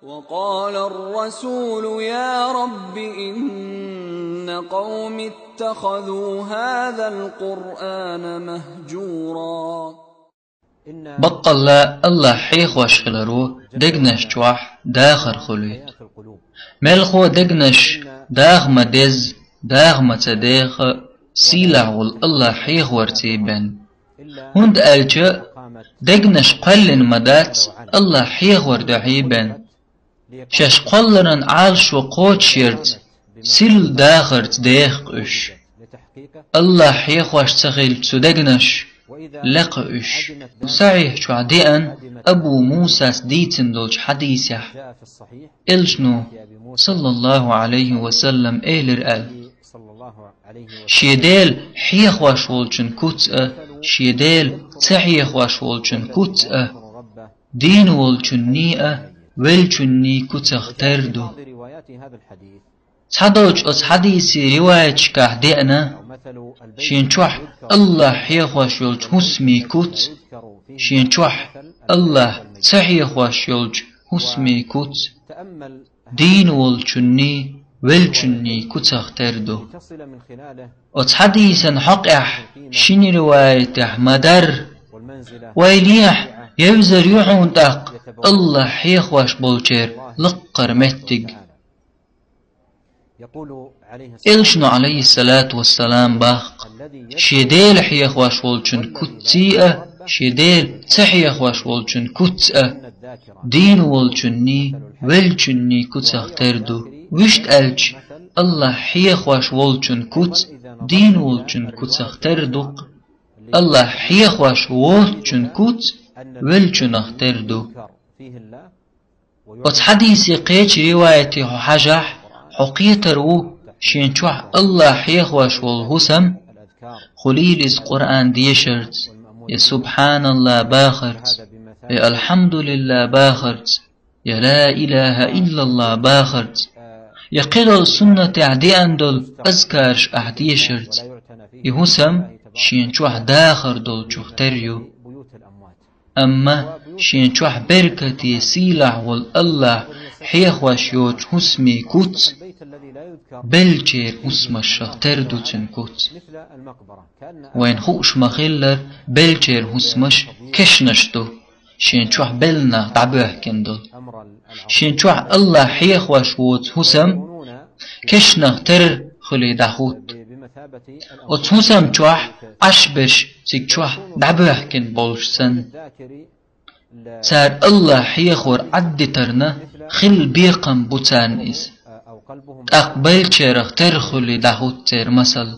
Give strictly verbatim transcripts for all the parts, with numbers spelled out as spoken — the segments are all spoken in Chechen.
وقال الرسول يا رب إن قوم اتخذوا هذا القرآن مهجورا. Баккъалла Аллахь хьехош хиларо дегнаш чохь дахар хуьлуьйту. Мелхо дегнаш даха ма дезза, даха ма ца деха, сийлахь волу Аллахь хьехорций бен. ХӀунда аьлча дегнаш кхоьллина ма дац Аллахь хьехор дуьхьий бен. Шаьш кхолларан Ӏалашо кхочушъярца, сирла дахарца деха уьш. Аллахь хьехош ца хилча цу дегнаш, лекха уьш. Сахьихь чохь деана Абу Мусас дийцина долчу хьадисехь, Элчано, саллаллаху Ӏалайхи ва саллам, элира аьлла: «Шен Дела хьехош волчун куц а, шен Дела ца хьехош волчун куц а, дийна волчунний а, веллачунний куцах тера ду». Цхьадолчу оцу хьадисийн риваяташкахь деана, шен чохь Аллахь хьехош йолчу хӀусамийн куц, шен чохь Аллахь ца хьехош йолчу хӀусамийн куц, дийна волчунний, веллачунний куцах тера ду. Оцу хьадисан хьокъехь шина риваятехь ма-дарра: «Вайлехь, евзар ю хьуна тӀаккха Аллахь хьехош болчеран лаккхара меттиг». Элчано, Ӏалайхиссалату вассалам, боху: «Шен Дела хьехош волчун куцций а, шен Дела ца хьехош волчун куц а, дийна волчунний, веллачунний куцах тера ду». Вуьшта аьлча, Аллахь хьехош волчун куц дийна волчун куцах тера ду-кх, Аллахь хьехош воцчун куц веллачунах тера ду. Оцу хьадисе кхечу риваятехь хьо хьажахь, хьо кхетар ву, шен чохь Аллахь хьехош волу хӀусам, хуьлийла иза Къуръан дешарца, я субхьаналлахӀ бахарца, я алхьамдулиллахӀ бахарца, я ла илахӀа иллаллахӀ бахарца, я кхидолу суннатехь деана долу азкарш ахь дешарца. И хӀусам шен чохь дахар долчух тера ю. Амма шен чохь беркате сийлахь волу Аллахь хьехош йоцу хӀусамийн куц беллачеран хӀусамашах тера ду цуьнан куц. Вайна хууш ма-хиллара, беллачеран хӀусамаш кешнаш ду, шен чохь белла нах дӀабоьхкина долу. Шен чохь Аллахь хьехош воцу хӀусам кешнах тера хуьлий дӀахӀутту. Оцу хӀусам чохь Ӏаш берш цига чохь дӀабоьхкина болуш санна. Цара Аллахь хьехор Ӏаддитарна хилла бекхам бу царна иза. ТӀаккха беллачарах тера хуьлий дӀахӀутту церан масал.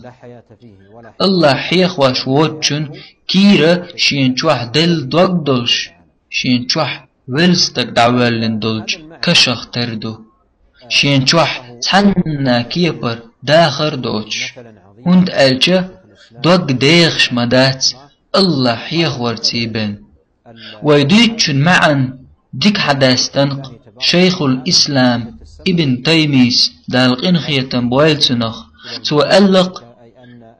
Аллахь хьехош воцучун кийра шен чохь делла дог долуш, шен чохь велла стаг дӀавоьллина долчу кашах тера ду. Шен чохь цхьанна кепара дахар а доцуш, хӀунда аьлча дог дехаш ма дац Аллахь хьехорций бен. Вай дуьйцучун маьӀна дика хьадаьстина-кх Шайхул-Ислам Ибн Таймийс, Дала къинхетам бойла цунах. Цо аьлла-кх: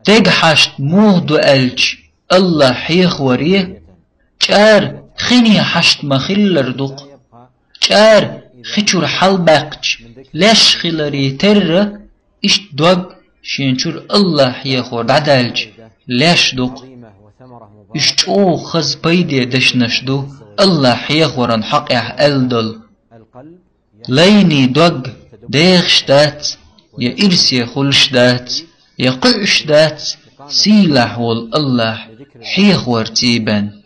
дега хьашт муха ду аьлча Аллахь хьехоре, чӀара хине хьашт ма-хиллара ду-кх. ЧӀара хи чуьра хьалабаьккхича леш хиларе терра, иштта дог шен чуьра Аллахь хьехор дӀадаьлча леш ду-кх. Уьш чӀогӀа хаза пайде дешнаш ду Аллахь хьехоран хьокъехь аьлла долу. Лайний дог дехаш дац, я ирсе хуьлуш дац, я кхуьуш дац сийлахь волу Аллахь хьехорций бен.